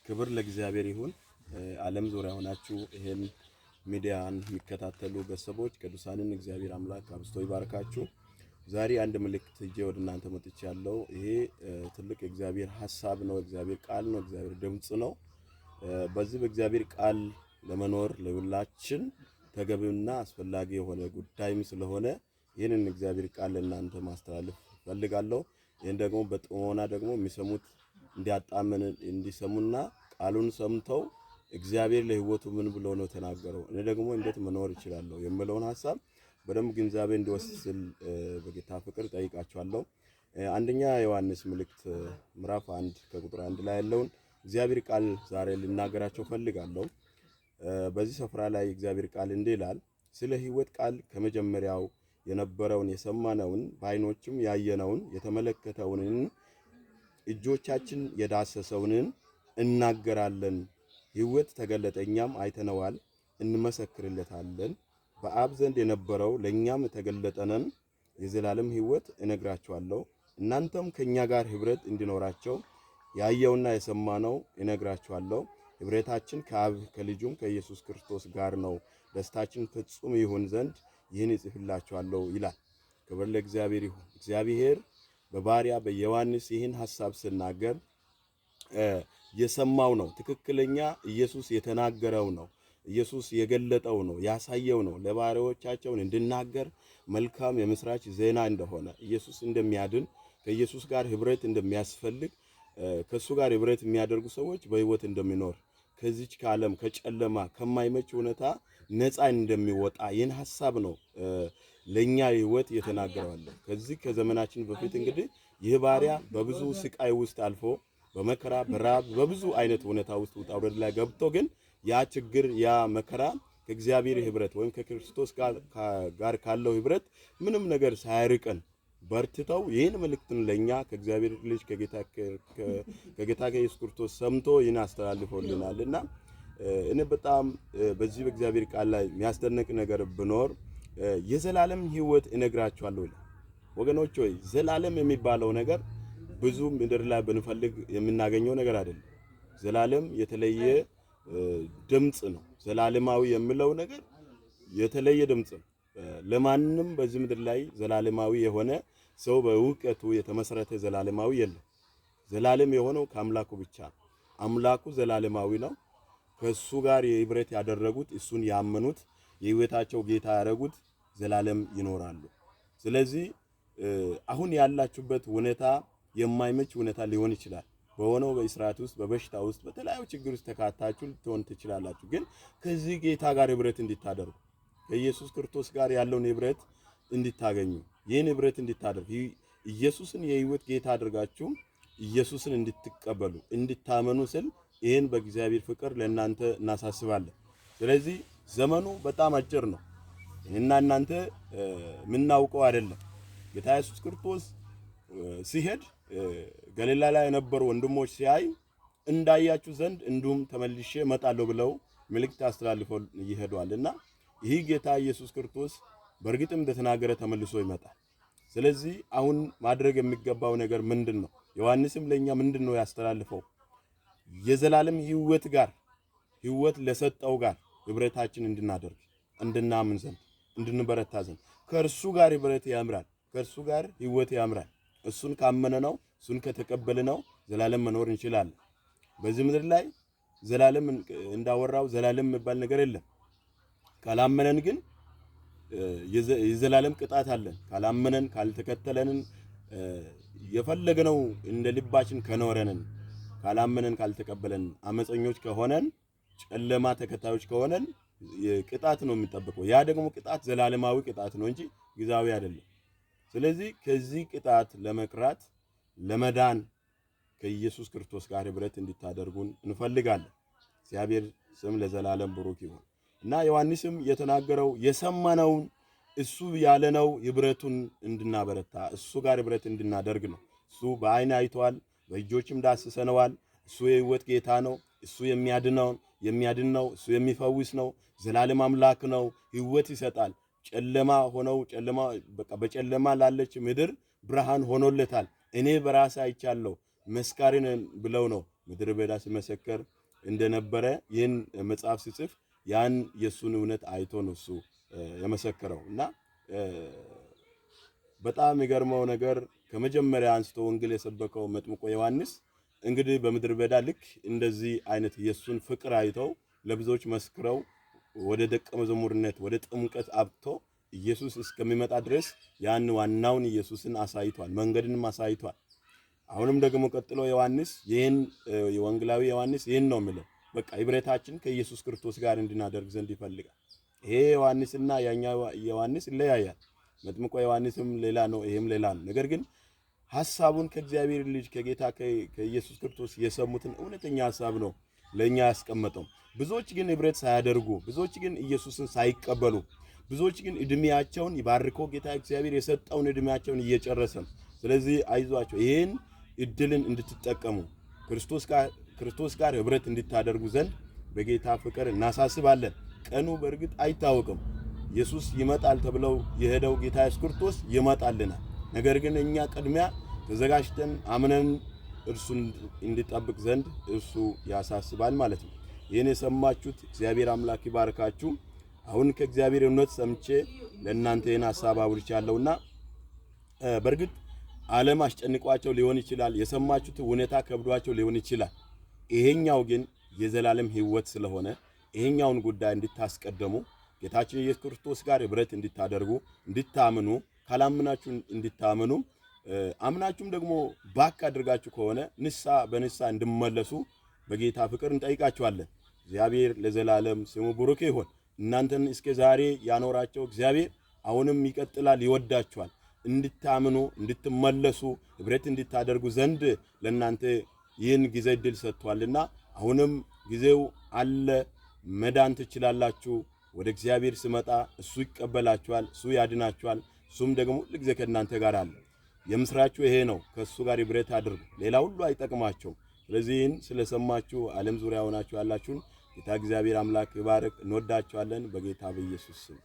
ክብር ለእግዚአብሔር ይሁን። ዓለም ዙሪያ ሆናችሁ ይሄን ሚዲያን የሚከታተሉ ቤተሰቦች ቅዱሳንን እግዚአብሔር አምላክ አብዝቶ ይባርካችሁ። ዛሬ አንድ መልእክት ይዤ ወደ እናንተ መጥቻለሁ። ይሄ ትልቅ የእግዚአብሔር ሐሳብ ነው፣ እግዚአብሔር ቃል ነው፣ እግዚአብሔር ድምጽ ነው። በዚህ በእግዚአብሔር ቃል ለመኖር ለሁላችን ተገቢውና አስፈላጊ የሆነ ጉዳይም ስለሆነ ይህንን እግዚአብሔር ቃል ለእናንተ ማስተላለፍ እፈልጋለሁ። ይህን ደግሞ በጥሞና ደግሞ የሚሰሙት እንዲያጣምን እንዲሰሙና ቃሉን ሰምተው እግዚአብሔር ለሕይወቱ ምን ብሎ ነው ተናገረው፣ እኔ ደግሞ እንዴት መኖር እችላለሁ የሚለውን ሐሳብ በደንብ ግንዛቤ እንዲወስድ በጌታ ፍቅር ጠይቃችኋለሁ። አንደኛ ዮሐንስ መልእክት ምዕራፍ 1 ከቁጥር 1 ላይ ያለውን እግዚአብሔር ቃል ዛሬ ልናገራቸው ፈልጋለሁ። በዚህ ስፍራ ላይ እግዚአብሔር ቃል እንዲህ ይላል፣ ስለ ሕይወት ቃል ከመጀመሪያው የነበረውን የሰማነውን በዓይኖችም ያየነውን የተመለከተውን እጆቻችን የዳሰሰውን እናገራለን። ሕይወት ተገለጠ፣ እኛም አይተነዋል፣ እንመሰክርለታለን። በአብ ዘንድ የነበረው ለእኛም የተገለጠንን የዘላለም ሕይወት እነግራችኋለሁ። እናንተም ከእኛ ጋር ኅብረት እንዲኖራቸው ያየውና የሰማነው እነግራችኋለሁ። ኅብረታችን ከአብ ከልጁም ከኢየሱስ ክርስቶስ ጋር ነው። ደስታችን ፍጹም ይሁን ዘንድ ይህን እጽፍላችኋለሁ ይላል። ክብር ለእግዚአብሔር ይሁን። እግዚአብሔር በባሪያ በዮሐንስ ይህን ሐሳብ ስናገር የሰማው ነው። ትክክለኛ ኢየሱስ የተናገረው ነው። ኢየሱስ የገለጠው ነው፣ ያሳየው ነው። ለባሪያዎቻቸውን እንድናገር መልካም የምስራች ዜና እንደሆነ፣ ኢየሱስ እንደሚያድን፣ ከኢየሱስ ጋር ኅብረት እንደሚያስፈልግ፣ ከእሱ ጋር ኅብረት የሚያደርጉ ሰዎች በሕይወት እንደሚኖር፣ ከዚች ከዓለም ከጨለማ ከማይመች ሁኔታ ነፃ እንደሚወጣ ይህን ሐሳብ ነው ለኛ ሕይወት የተናገረዋለሁ። ከዚህ ከዘመናችን በፊት እንግዲህ ይህ ባሪያ በብዙ ስቃይ ውስጥ አልፎ፣ በመከራ፣ በራብ፣ በብዙ አይነት ሁኔታ ውስጥ ውጣ ውረድ ላይ ገብቶ ግን ያ ችግር ያ መከራ ከእግዚአብሔር ኅብረት ወይም ከክርስቶስ ጋር ካለው ኅብረት ምንም ነገር ሳያርቀን በርትተው ይህን መልእክትን ለኛ ከእግዚአብሔር ልጅ ከጌታ ከኢየሱስ ክርስቶስ ሰምቶ ይህን አስተላልፎልናልና እኔ በጣም በዚህ በእግዚአብሔር ቃል ላይ የሚያስደንቅ ነገር ብኖር የዘላለም ሕይወት እነግራችኋለሁ ይላል። ወገኖች ሆይ፣ ዘላለም የሚባለው ነገር ብዙ ምድር ላይ ብንፈልግ የምናገኘው ነገር አይደለም። ዘላለም የተለየ ድምጽ ነው። ዘላለማዊ የሚለው ነገር የተለየ ድምጽ ነው። ለማንም በዚህ ምድር ላይ ዘላለማዊ የሆነ ሰው በእውቀቱ የተመሰረተ ዘላለማዊ የለም። ዘላለም የሆነው ከአምላኩ ብቻ ነው። አምላኩ ዘላለማዊ ነው። ከእሱ ጋር የህብረት ያደረጉት፣ እሱን ያመኑት፣ የህይወታቸው ጌታ ያደረጉት ዘላለም ይኖራሉ። ስለዚህ አሁን ያላችሁበት ሁኔታ የማይመች ሁኔታ ሊሆን ይችላል። በሆነው በእስራት ውስጥ፣ በበሽታ ውስጥ፣ በተለያዩ ችግር ውስጥ ተካታችሁ ልትሆን ትችላላችሁ። ግን ከዚህ ጌታ ጋር ህብረት እንድታደርጉ፣ ከኢየሱስ ክርስቶስ ጋር ያለውን ህብረት እንድታገኙ፣ ይህን ህብረት እንድታደርጉ፣ ኢየሱስን የህይወት ጌታ አድርጋችሁ ኢየሱስን እንድትቀበሉ እንድታመኑ ስል ይህን በእግዚአብሔር ፍቅር ለእናንተ እናሳስባለን። ስለዚህ ዘመኑ በጣም አጭር ነው። እኔና እናንተ የምናውቀው አይደለም። ጌታ ኢየሱስ ክርስቶስ ሲሄድ ገሊላ ላይ የነበሩ ወንድሞች ሲያይ እንዳያችሁ ዘንድ እንዲሁም ተመልሼ እመጣለሁ ብለው መልእክት አስተላልፈው ይሄዷልና ይህ ጌታ ኢየሱስ ክርስቶስ በእርግጥም እንደተናገረ ተመልሶ ይመጣል። ስለዚህ አሁን ማድረግ የሚገባው ነገር ምንድን ነው? ዮሐንስም ለኛ ምንድን ነው ያስተላልፈው? የዘላለም ሕይወት ጋር፣ ሕይወት ለሰጠው ጋር ህብረታችን እንድናደርግ፣ እንድናምን ዘንድ፣ እንድንበረታ ዘንድ። ከእርሱ ጋር ህብረት ያምራል። ከእርሱ ጋር ሕይወት ያምራል። እሱን ካመነ ነው፣ እሱን ከተቀበለ ነው ዘላለም መኖር እንችላለን። በዚህ ምድር ላይ ዘላለም እንዳወራው ዘላለም የሚባል ነገር የለም። ካላመነን ግን የዘላለም ቅጣት አለን። ካላመነን፣ ካልተከተለንን፣ የፈለግነው እንደ ልባችን ከኖረንን፣ ካላመነን፣ ካልተቀበለን፣ አመፀኞች ከሆነን፣ ጨለማ ተከታዮች ከሆነን ቅጣት ነው የሚጠብቀው። ያ ደግሞ ቅጣት ዘላለማዊ ቅጣት ነው እንጂ ጊዜያዊ አይደለም። ስለዚህ ከዚህ ቅጣት ለመቅራት፣ ለመዳን ከኢየሱስ ክርስቶስ ጋር ህብረት እንድታደርጉን እንፈልጋለን። እግዚአብሔር ስም ለዘላለም ብሩክ ይሁን እና ዮሐንስም የተናገረው የሰማነውን እሱ ያለነው ህብረቱን እንድናበረታ፣ እሱ ጋር ህብረት እንድናደርግ ነው። እሱ በአይን አይቷል፣ በእጆችም ዳስሰነዋል። እሱ የህይወት ጌታ ነው። እሱ የሚያድነው የሚያድን ነው። እሱ የሚፈውስ ነው። ዘላለም አምላክ ነው። ህይወት ይሰጣል። ጨለማ ሆነው ጨለማ በቃ በጨለማ ላለች ምድር ብርሃን ሆኖለታል። እኔ በራሴ አይቻለሁ፣ መስካሪ ነን ብለው ነው ምድረ በዳ ሲመሰክር እንደነበረ ይህን መጽሐፍ ሲጽፍ ያን የእሱን እውነት አይቶ ነው እሱ የመሰከረው። እና በጣም የሚገርመው ነገር ከመጀመሪያ አንስቶ ወንጌል የሰበከው መጥምቆ ዮሐንስ እንግዲህ በምድረ በዳ ልክ እንደዚህ አይነት የእሱን ፍቅር አይተው ለብዙዎች መስክረው ወደ ደቀ መዝሙርነት ወደ ጥምቀት አብቅቶ ኢየሱስ እስከሚመጣ ድረስ ያን ዋናውን ኢየሱስን አሳይቷል፣ መንገድንም አሳይቷል። አሁንም ደግሞ ቀጥሎ ዮሐንስ ይህን የወንጌላዊ ዮሐንስ ይህን ነው የሚለው። በቃ ህብረታችን ከኢየሱስ ክርስቶስ ጋር እንድናደርግ ዘንድ ይፈልጋል። ይሄ ዮሐንስና ያኛው ዮሐንስ ይለያያል። መጥምቆ ዮሐንስም ሌላ ነው፣ ይሄም ሌላ ነው። ነገር ግን ሐሳቡን ከእግዚአብሔር ልጅ ከጌታ ከኢየሱስ ክርስቶስ የሰሙትን እውነተኛ ሐሳብ ነው ለኛ ያስቀመጠው። ብዙዎች ግን ህብረት ሳያደርጉ፣ ብዙዎች ግን ኢየሱስን ሳይቀበሉ፣ ብዙዎች ግን እድሜያቸውን ይባርኮ ጌታ እግዚአብሔር የሰጠውን እድሜያቸውን እየጨረሰ ነው። ስለዚህ አይዟቸው፣ ይህን እድልን እንድትጠቀሙ ክርስቶስ ጋር ህብረት እንድታደርጉ ዘንድ በጌታ ፍቅር እናሳስባለን። ቀኑ በእርግጥ አይታወቅም። ኢየሱስ ይመጣል ተብለው የሄደው ጌታ ኢየሱስ ክርስቶስ ይመጣልናል። ነገር ግን እኛ ቅድሚያ ተዘጋጅተን አምነን እርሱን እንዲጠብቅ ዘንድ እርሱ ያሳስባል ማለት ነው። ይህን የሰማችሁት እግዚአብሔር አምላክ ይባርካችሁ። አሁን ከእግዚአብሔር እውነት ሰምቼ ለእናንተ ይህን ሐሳብ አውርቻለሁና በእርግጥ ዓለም አስጨንቋቸው ሊሆን ይችላል። የሰማችሁት ሁኔታ ከብዷቸው ሊሆን ይችላል። ይሄኛው ግን የዘላለም ሕይወት ስለሆነ ይሄኛውን ጉዳይ እንድታስቀደሙ ጌታችን ኢየሱስ ክርስቶስ ጋር ህብረት እንድታደርጉ እንድታምኑ፣ ካላምናችሁ እንድታምኑ፣ አምናችሁም ደግሞ back አድርጋችሁ ከሆነ ንስሐ በንስሐ እንድመለሱ በጌታ ፍቅር እንጠይቃችኋለን። እግዚአብሔር ለዘላለም ስሙ ብሩክ ይሁን። እናንተን እስከ ዛሬ ያኖራቸው እግዚአብሔር አሁንም ይቀጥላል፣ ይወዳችኋል። እንድታምኑ እንድትመለሱ ህብረት እንድታደርጉ ዘንድ ለእናንተ ይህን ጊዜ እድል ሰጥቷልና አሁንም ጊዜው አለ። መዳን ትችላላችሁ። ወደ እግዚአብሔር ስመጣ እሱ ይቀበላችኋል፣ እሱ ያድናችኋል። እሱም ደግሞ ሁል ጊዜ ከእናንተ ጋር አለ። የምስራችሁ ይሄ ነው። ከእሱ ጋር ህብረት አድርጉ። ሌላ ሁሉ አይጠቅማቸውም። ስለዚህ ይህን ስለሰማችሁ ዓለም ዙሪያ ሆናችሁ ያላችሁን ጌታ እግዚአብሔር አምላክ ይባርክ። እንወዳችኋለን በጌታ በኢየሱስ ስም።